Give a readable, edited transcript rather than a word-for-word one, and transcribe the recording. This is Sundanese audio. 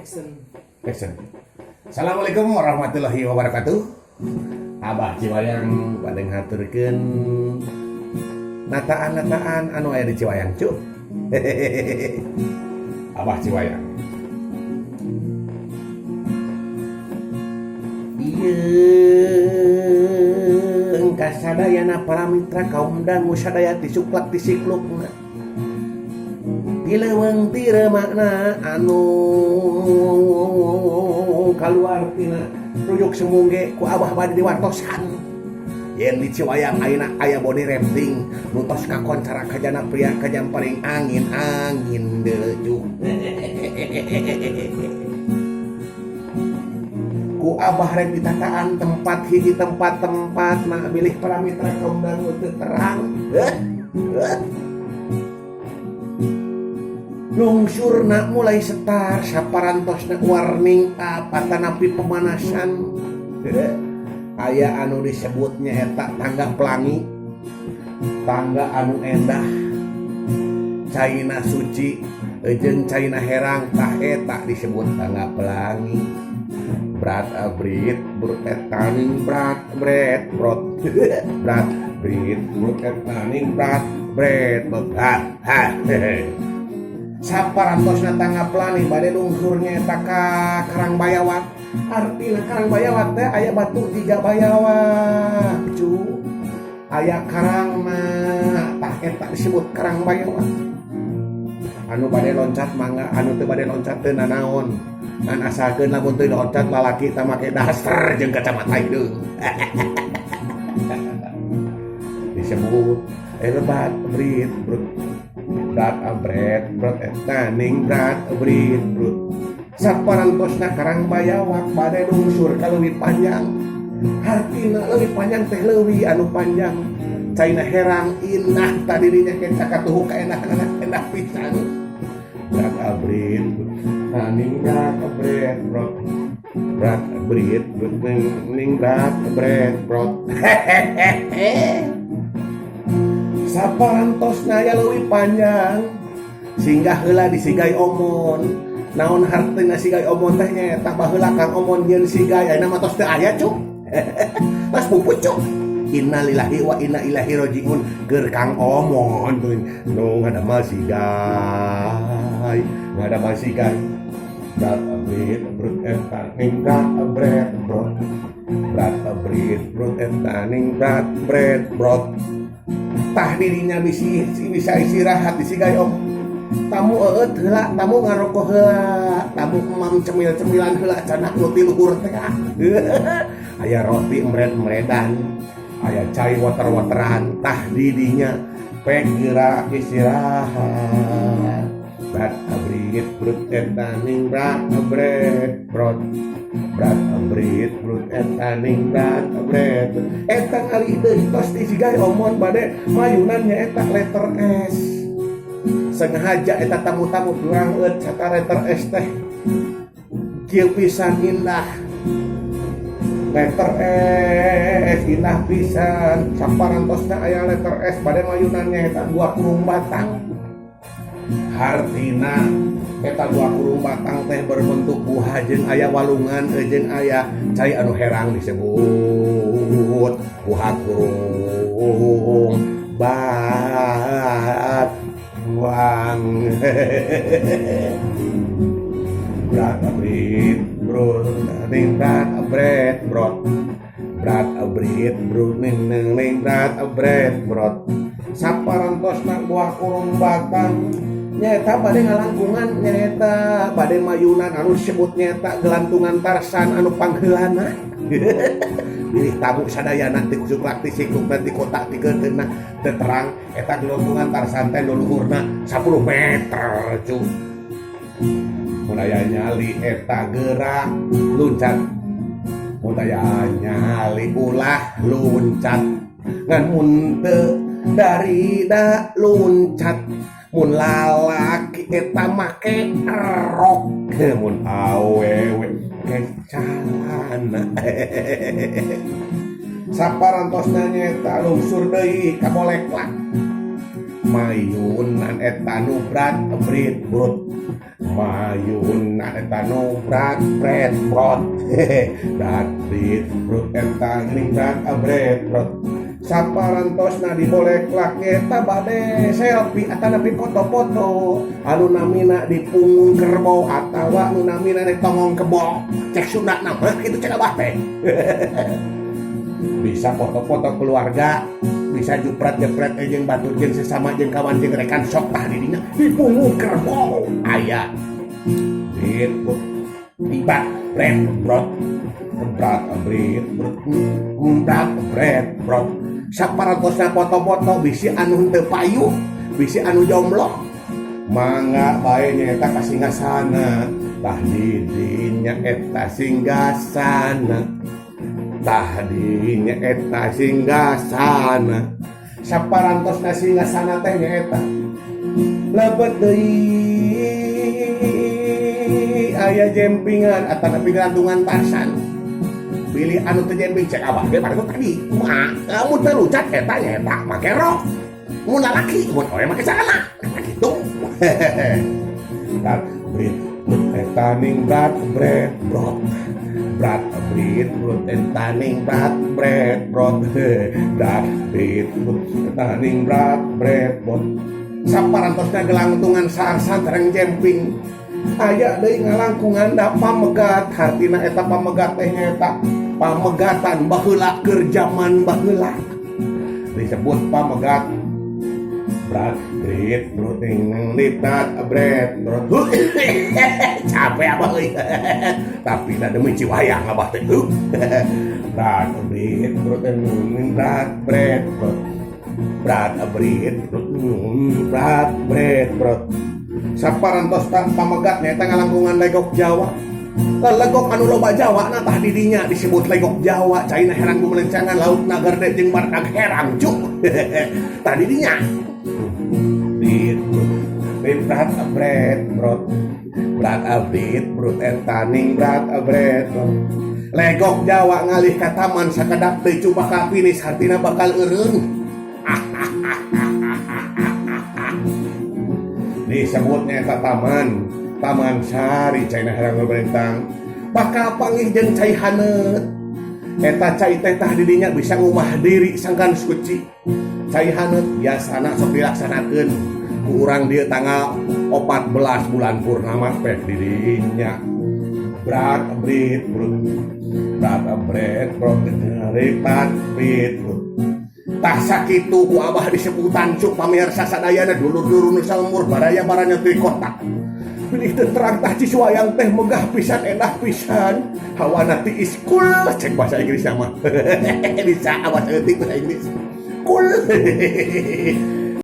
Action. Action. Assalamualaikum warahmatullahi wabarakatuh. Abah Ciwayang bade ngaturkeun nataan-nataan anu aya di Ciwayang, cu. Abah Ciwayang. Ieu kasadayana para mitra kaum dangu sadaya ti suklak ti siklukna. Ti leuweung ti remakna anu kaluar tina ruyuk semungge ku abah bade diwartosan. Yen di Ciwayang ayeuna aya body rafting nu tos kakoncara kajana pria kajamparing angin-angin deuleuh. Ku abah rek ditataan tempat hiji tempat-tempat nah bilih para mitra kaum dangu teu terang. Lungsurna mulai setar saparantosna warning up atanapi pemanasan. Aya anu disebutnya eta tangga pelangi, tangga anu endah, caina suci jeung caina herang tah eta disebut tangga pelangi. Brat abrit brut etaning brat bret brot brat brit brut etaning brat bret brot ha ha. Saparantosna tangga pelangi bade lungsurnya eta ka Karang Bayawak. Artina Karang Bayawak teh aya batu tiga bayawak cu. Aya karangna tah eta disebut Karang Bayawak. Anu bade loncat mangga, anu teu bade loncat teu nanaon. Ngan asalkeun lamun teu loncat lalaki tah make daster jeung kacamata hideung. Disebut lebat brit brut brat abret brot etaning brat brit brut. Saparantosna Karang Bayawak bade lungsur ka leuwih panjang. Hartina leuwih panjang teh leuwih anu panjang. Caina herang indah tadirinya ke cakatuhu kaendahanana endah pisan. Brat abrit taning brat abret brot brat abrit brut ning brat abret brot. Saparantosna aya leuwih panjang singgah heula di Sigai Omon. Naon hartina Sigai Omon teh nyaeta baheula Kang Omon nyeun sigai ayeuna mah tos teu aya cuk. Tos puput cuk. Innalillahi wa inna ilaihi rajiun keur Kang Omon nu ngadamel sigai, ngadamel sigai. Brat abrit brut eta ning brat abret brot. Brat abrit brut eta ning brat bret brot. Tah dirinya bisi bisa istirahat di Sigai Om. Tamu eueut heula, tamu ngarokok heula, tamu emam cemil-cemilan heula canak nu ti luhur teh. Aya roti emred-emredan, aya cai water-wateran, tah didinya pek geura istirahat. Brat abrit brut eta ning brat abret brot. Brat abrit brut eta ning brat abret. Eta ngalih deui tos di Sigai Omon bade mayunan nyaeta letter S. Sengaja eta tamu-tamu kurang eut cata letter S teh. Kieu pisan indah. Letter S indah pisan. Saparantosna aya letter S bade mayunan nyaeta dua kurung batang. Hartina eta dua kurung batang teh berbentuk buah jeung aya walungan jeung aya cai anu herang disebut buah kurung bat buang. Brat abrit brut ning brat abret brot. Brat abrit brut ning ning brat abret brot. Saparantosna buah kurung batang nyaeta bade ngalangkungan nyaeta bade mayunan anu disebut nyaeta gelantungan Tarsan anu pangheulana. Bilih tamu sadayana ti kusuklak ti siklukna ti kota ti keuteunna teu terang eta gelantungan Tarsan teh nu luhurna 10 meter cu. Mun aya nyali eta gerak luncat. Mun aya nyali ulah luncat. Ngan mun teu darida luncat. Mun lalaki eta make rok, mun awewe ke calana. Saparantosna nyaeta lungsur deui ka boleklak. Mayunan eta nu brat brit brut, mayunan eta nu brat bret brot, brat brit brut eta geuning brat bret brot. Saparantosna diboleklak eta bade selfie atanapi foto-foto anu namina di punggung kerbau atawa anu namina di tonggong kebo. Cek Sunda mah kitu, cek abah teh. Bisa foto-foto keluarga, bisa jupret-jepret jeung batur jeung sesama jeung kawan jeung rekan, sok tah di dinya di punggung kerbau aya brit tiba bret brot, brat brit brot, brat bret brot. Saparantosna foto-foto, bisi anu henteu payu, bisi anu jomblo, mangga bae nyaeta ka singgasana. Tah di dinya eta singgasana, tah dinya eta singgasana. Saparantosna singgasana teh nyaeta lebet deui aya jempingan atanapi gelantungan Tarsan. Pilih anu teu jemping, cek abah ge baru tadi kumaha. Lamun teu lucat eta nyaeta make rok mun lalaki, mun awewe make celana kitu. Brat brit brut eta ning brat bret brot, brat brit brut eta ning brat bret brot, brat brit brut eta ning brat bret brot. Saparantosna gelangtungan Tarsan sareng jemping, aya deui ngalangkungan da pamegat. Hartina eta pamegat teh nyaeta pamegatan baheula, keur jaman baheula disebut pamegat. Brat brit brut ning brat bret brot. Capek abah euy, tapi da demi Ciwayang abah teh. Brat brit brut ning brat bret brot, brat brit brut, brat bret brot. Saparantos pamegat nyaeta ngalangkungan Legok Jawa, legok anu loba Jawa. Nah, tah di dinya disebut Legok Jawa. Caina herang bumelencangan, laut nagarde jeung baredag herang cuk. Tah di dinya brit brat bret brot, brat brit brut eta ning brat bret brot. Legok Jawa ngalih ka taman, sakedap teh cu bakal finish, hartina bakal eureun. Disebutnya eta taman Taman Sari. Caina herang berentang, bakal panggih jeung cai haneut. Eta cai teh tah di dinya bisa ngumah diri sangkan suci. Cai haneut biasana sok dilaksanakeun ku urang dieu tanggal 14 bulan purnama pek di dinya. Brat brit brut, brat bret brot, brat brit brut. Tah sakitu ku abah disebutan cuk pamirsa sadayana, dulur-dulur nu salmur, baraya baranya di kota. Pilih teu terang tah Ciswayang teh megah pisan, endah pisan. Hawana tiis, cool cek bahasa Inggris mah. Bisa abah saeutik bahasa Inggris. Cool.